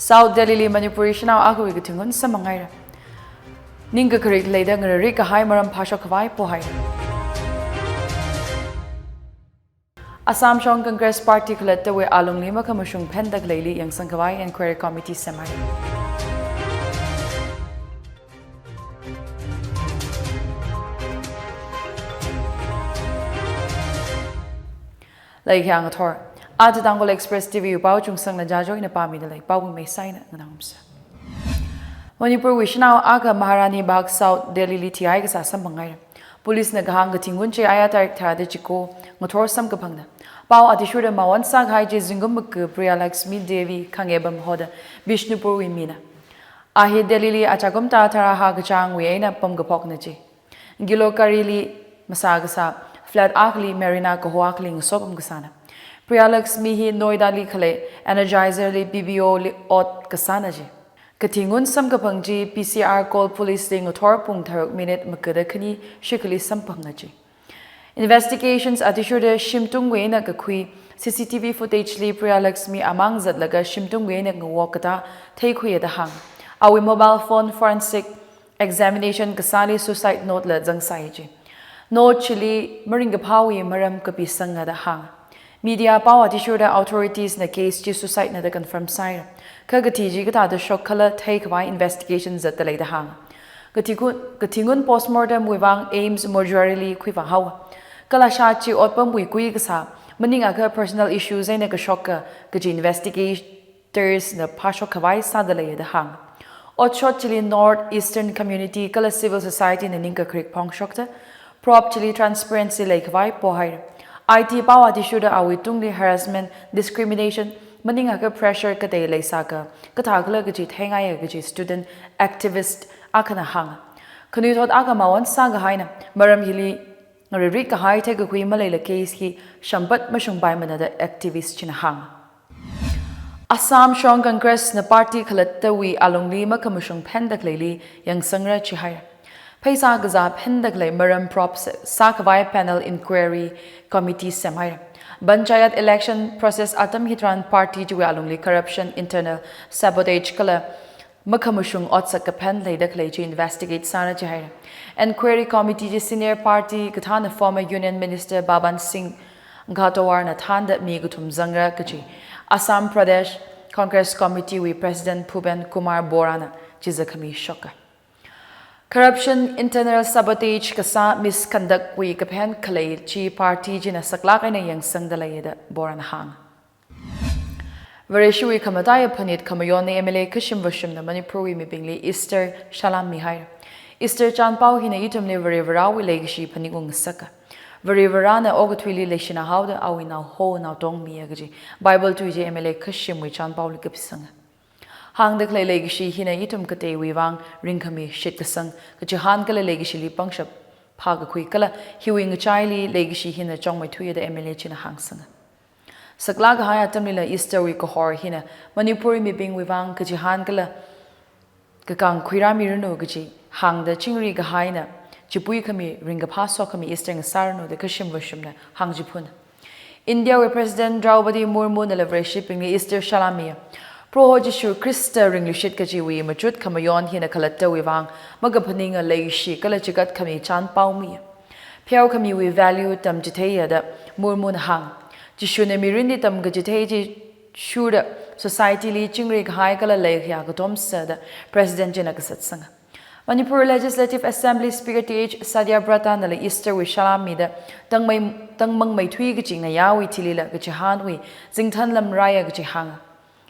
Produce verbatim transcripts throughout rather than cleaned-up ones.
South Delhi li Manipuri shanao akhawui katingun samphanghaira. Ningkakharik leida ngararik kahai maram phāshok khavai pohaira. Assam Shong Congress Party khalattawui alungli makhamashung phendakhaleili yangsang khavai inquiry committee semhaira. Laikhayang athor. Aja Tangkhul Express T V pao Chungsangna Jajo ina pāmida lei, pao Meisai na nganāngarumsa. Manipurwui shanao akha Maharani Bagh South Delhi li thihai kasā samphanghaira. Police na kahāng katingun chi aya tarik tharāda chiko ngathor samkaphangna. Pao athishurda mawon sākahai chi zingkum maga Priyalakshmi Devi Khangebam hoda Bishnupurwui mina. A hi Delhi li achakum ta tharā ha kachāngwui eina pamkaphokna chi. Gilokari li masā kasā, flat akhali Marina kaho akhali ngasopam kasāna. Priyalakshmi hi Noida li khalei Energizer li P P O li ot kasāna chi. Katingun samkaphang chi P C R call police li ngathor pung tharuk minute magada khani shikhali samphangna chi. Investigations athishurda shimtungwui eina kakhui C C T V footage li Priyalakshmi amang zatlaga shimtungwui eina ngawok katā theikhuiya da hāng. Awui mobile phone forensic examination kasāli suicide note la zangsai chi. Note chili maringkaphāwui maram kapisanga da hāng. Media pao athishurda authorities na case chi suicide na da confirm sāhaira. Kha kathi chi kathāda shokkhala theikhavai investigation zatdalei da hāng. Katingun, katingun postmortem wui vang AIIMS mortuary li khuivāhaowa. Kala shā chi otpamwui kui kasā, maningakha personal issues eina kashoka kaji investigators na phāshok khavai sādaleiya da hāng. Otshot chili North Eastern Community kala civil society na ningkakharik phongshokta, probe chili transparency leikhavai pohaira. I T pao athishurda awui tungli harassment, discrimination, maningakha pressure katei leisāka, kathākhala kaji theingaiya kaji student activist akhana hānga. Khanuithot akha mawon sākahaina, maram hili ngararik kahai theikakhui maleila case hi shampat mashungpaimana da activist china hānga. Assam Shong Congress na party khalattawui alungli makhamashung phendakhaleili yangsangra chihaira. Pheisā kazā phendakhalei maram probe sā, sākhavai panel inquiry committee semhaira. Panchayat election process atam hitharan party chiwui alungli corruption, internal sabotage kala makhamashung otsak kaphen leidakhalei chi investigate sāra chihaira. Inquiry committee chi senior party kathāna former Union Minister Bhaban Singh Ghatawar na thānda mi kathum zangra kaji Assam Pradesh Congress Committee wui President Bhupen Kumar Borana chizakhami shoka. Corruption, internal sabotage kasā, misconduct wui kaphen khalei chi party china saklāk eina yangsangdaleiya da Borana hāng. Vareshiwui khamataiya phanit khamayonna M L A Khashim Vashimna Manipurwui mibingli Easter salām mihaira. Easter chānpao hina ithumli Varivarawui leikashi phaningung ngasaka. Varivarana okathuili leishina haoda awui naoho naotong miya kaji Bible tui chi M L A Khashimwui chānpaoli kapisanga. Hāngdakhalei leikashi hina ithum kateiwui vang ringkhami, shitkasang, kachihān kala leikashili pangshap phākakhui kala hiwui ngachaili leikashi hina chongmeithuiya da M L A china hāngsanga. Saklāk kahai atamlila Easter wui kahor hina Manipurwui mibingwui vang kachihān kala kakāng khuirāmiranu kaji hāngda chingri kahaina, chipui khami, ringkaphā sokhami Easter ngasāranu da Khashim Vashimna hāngchiphun. Indiawui President Draupadi Murmunala Vareshibingli Easter salām miya. Proho Jishu Khrista ringluishit kajiwui machut khamayon hina khalattawui vang makaphaninga leishi kala chigatkhami chānpao miya. Pheokhamiwui value tamchitheiya da Murmuna hāng. Jishuna mirinli tamkachithei chi shurda society li chingri kahai kala leikhaya katomsa da President china kasatsanga. Manipur Legislative Assembly Speaker T H Satyabrata nala Easter wui salām mida tangmei, tangmangmeithui kachi ngayāwui thilila kachihānwui zingthanlam rāya kaji hānga.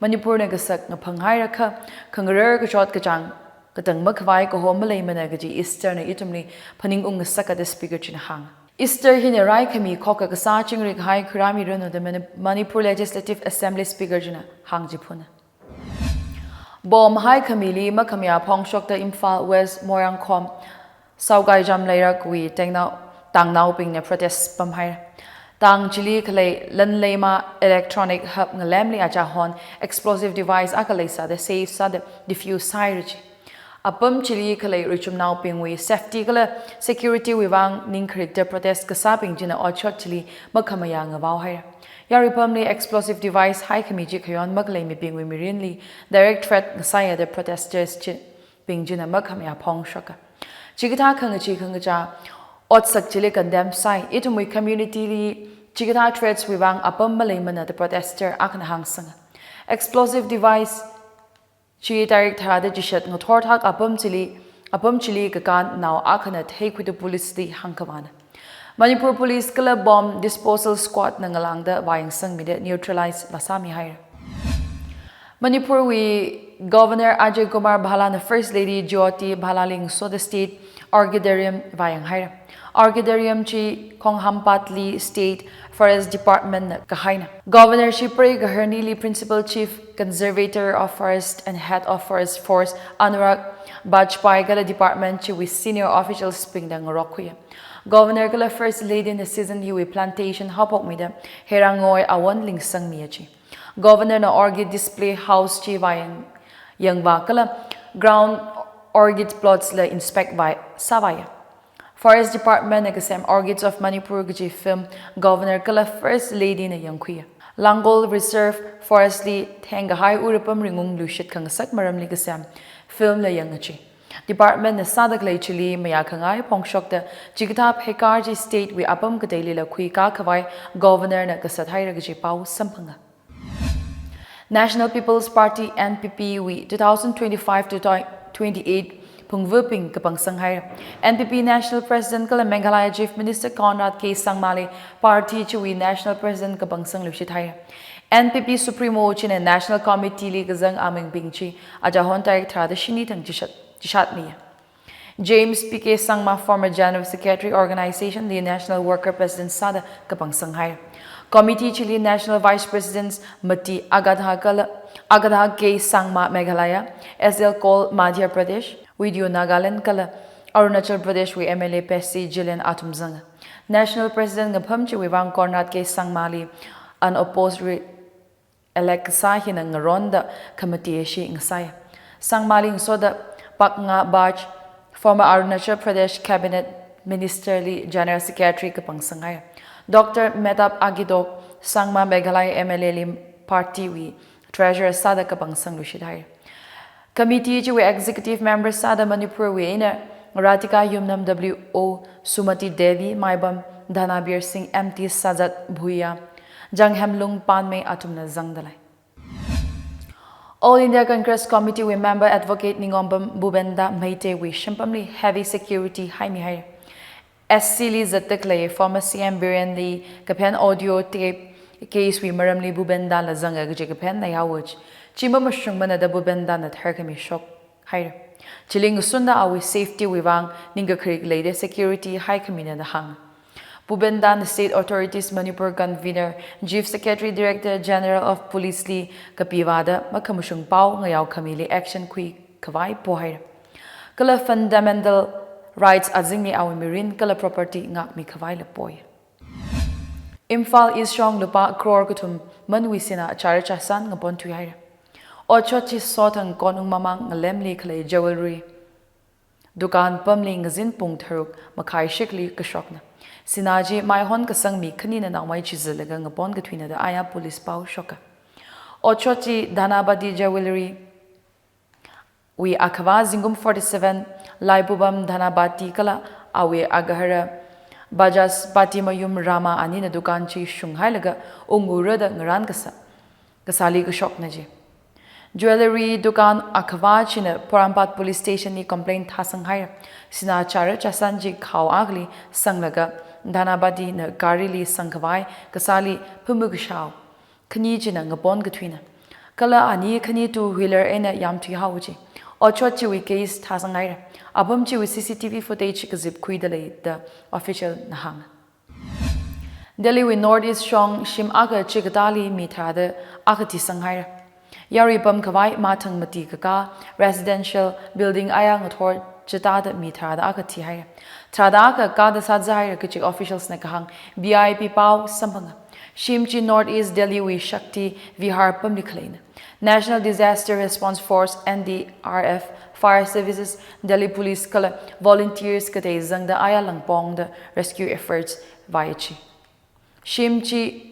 Manipurna kasak ngaphang hairakha, khangarar kachot kachāng katang makhavai kaho maleimana kaji Easterna ithumli phaningung ngasaka da Speaker china hānga. Easter hina raikhami khokha kasā chingri kahai khuirāmiranu da Mani-, Manipur Legislative Assembly Speaker china hāngchiphuna. Bomb haikhamili makhamayā phongshokta Imphal West Moirangkhom Saogaijam leirakwui tangnao, tangnaobingna protest pamhaira. Tang chili khalei Lanleima Electronic Hub ngalemli achahon explosive device akha leisāda safe sāda defuse sāhaira ji. Apam chili khalei richumnaobingwui safety kala security wui vang ningkharikta protest kasābing china otshot chili makhamayā ngavao haira. Yaruipamli explosive device haikhami chi khayon makhalei mibingwui mirinli direct threat ngasāya da protesters chi bing china makhamayā phongshoka. Chikathā khangachee khangachā otsak chili condemn sāi, ithumwui community li chikathā threats wui vang apam maleimana da protester akhana hāngsanga. Explosive device chi tarik tharāda chishat ngathor thak apam chili, apam chili kakānnao akhana theikhuida police li hāngkhavāna. Manipur Police kala bomb disposal squad na ngalāngda vāyangsangmida neutralize vāsāmi haira. Manipurwui Governor Ajay Kumar Bhalla na First Lady Jyoti Bhalla li ngasoda State Orchidarium vāyang haira. Orchidarium chi Khonghampatli State Forest Department na kahaina. Governor chi Prei Gaharnili Principal Chief Conservator of Forest and Head of Forest Force Anurag Bajpai kala department chiwui senior officials bingda ngarokkhuiya. Governor kala First Lady na season hiwui plantation haophokmida heirang ngoi awon lingsangmiya chi. Governor na orchid display house chi vāyang, yangvā kala ground orchid plots la inspect vāsāvāya. Forest Department na kasem Orchids of Manipur kaji film Governor kala First Lady na yangkhuiya. Langol Reserve Forest li thengkahai urapam ringung luishit khangasak maramli kasem film la yanga chi. Department na sāda khalei chili mayākhangai phongshokta chikathā pheikar chi state wui apam kateilila khuikā khavai Governor na kasat haira kaji pao samphanga. National People's Party, N P P wui two thousand twenty-five to twenty-eight phungvabing kapangsang haira. N P P National President kala Meghalaya Chief Minister Conrad K Sangmali party chiwui National President kapangsang luishit haira. N P P Supremo china National Committee li kazang amingbing chi achahon tarik tharāda shini thang chishat, chishatmiya. James P K Sangma, former General Secretary, Organization li National Worker President sāda kapangsang haira. Committee chili National Vice Presidents mati Agatha kala, Agatha K Sangma Meghalaya, S L Kaul Madhya Pradesh, Video Nagaland kala Arunachal Pradesh wui M L A Percy Gillian athum zanga. National President ngapham chiwui vang Conrad K Sangmali unopposed re-, elect kasā hina ngaronda khamati ashi ngasai. Sangmali ngasoda Paknga Baj, former Arunachal Pradesh Cabinet Minister li General Secretary kapangsang hai. Doctor Mehtab Agidok, Sangma Meghalaya M L A li party wui Treasurer sāda kapangsang luishit hai. Committee chiwui Executive Member sāda Manipur wui eina Radhika Yumnam W O, Sumati Devi, Maibam Dhanabir Singh, M T Sajjad Bhuiya, Janghemlung Panmei athumna zangdalei. All India Congress Committee wui member Advocate Ningombam Bubenda Meitei wui shimpamli heavy security haimi hai. S C li zatdalei former C M Biren li kaphen audio tape case wui maramli Bubenda la zanga kaji kaphen naihaowa. Chi mamashungmana da Bubenda na tharkhami shok haira. Chili ngasunda awui safety wui vang ningkakharik leida security haikhamina da hānga. Bubenda na State Authorities Manipur Convener, Chief Secretary, Director General of Police li kapiva da makhamashung pao ngayaokhamili action khuikhavai pohaira. Kala fundamental rights azingli awui mirin kala property ngākmikhavaila poi. Imphal East shong lupā crore kathum manwui sinā chara chasan ngapon thuihaira. Otshot chi Sothang Konung Mamang ngalemli khalei jewellery dukan pamli ngazin pung tharuk makhai shikli kashokna. Sinā chi maihon kasang mi khanina nangmai chizilaga ngapon kathuina da aya police pao shoka. Otshot chi Dhanapati Jewellery wui akhava zingkum forty-seven Laibubam Dhanapati kala awui agahara Bajaspati Mayum Rama anina dukan chi shunghailaga ungura da ngaran kasa, kasāli kashokna ji. Jewellery dukan akhava china Porompat Police Station li complaint thāsang haira. Sinā chara chasan chi khao akhali sanglaga Dhanapati na garili sangkhavai kasāli phumu kashao khani china ngapon kathuina. Kala ani khani two wheeler eina yamthui haowa ji. Otshot chiwui case thāsang haira. Apam chiwui C C T V footage kazip khuidalei da official na hānga. Delhi wui North East shong shim akha chikatāli mi tharāda akha thisang haira. Yaruipam khavai mathang mati kakā residential building aya ngathor chithāda mi tharāda akha thihaira. Tharāda akha kāda sāza haira kaji officials na kahāng V I P pao samphanga. Shim chi North East Delhi wui Shakti Vihar pamli khaleina. National Disaster Response Force, N D R F, Fire Services, Delhi Police kala volunteers katei zangda aya langpongda rescue efforts vāyachi. Shim chi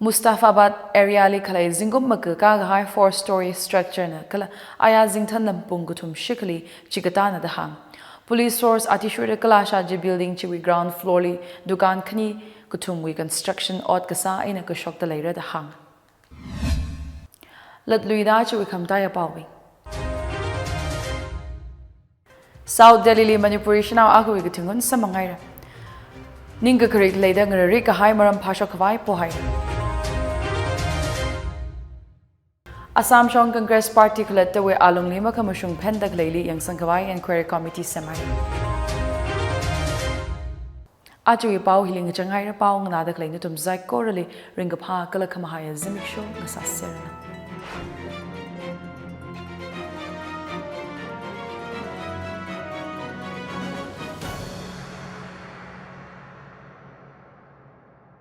Mustafabad area li khalei zingkum makakā kahai four story structure na kala aya zingthan lampung kathum shikhali chikatana da hāng. Police source athishurda kalāsha chi building chiwui ground floor li dukan khani kathumwui construction ot kasā eina kashokta leira da hāng. Latluida chiwui khamataiya paobing. South Delhi li Manipuri shanao akhawui kathing ngun samphangaira. Ningkakharik leida ngararik kahai maram phāshok khavai pohaira. Assam Shong Congress Party khalattawui alungli makhamashung phenda khaleili yangsang khavai inquiry committee semhaira. Ajawui pao hili ngachanghaira, pao nganāda khalei nathum saikorali ringkaphā kala khamahaiya zimiksho ngasāseranu.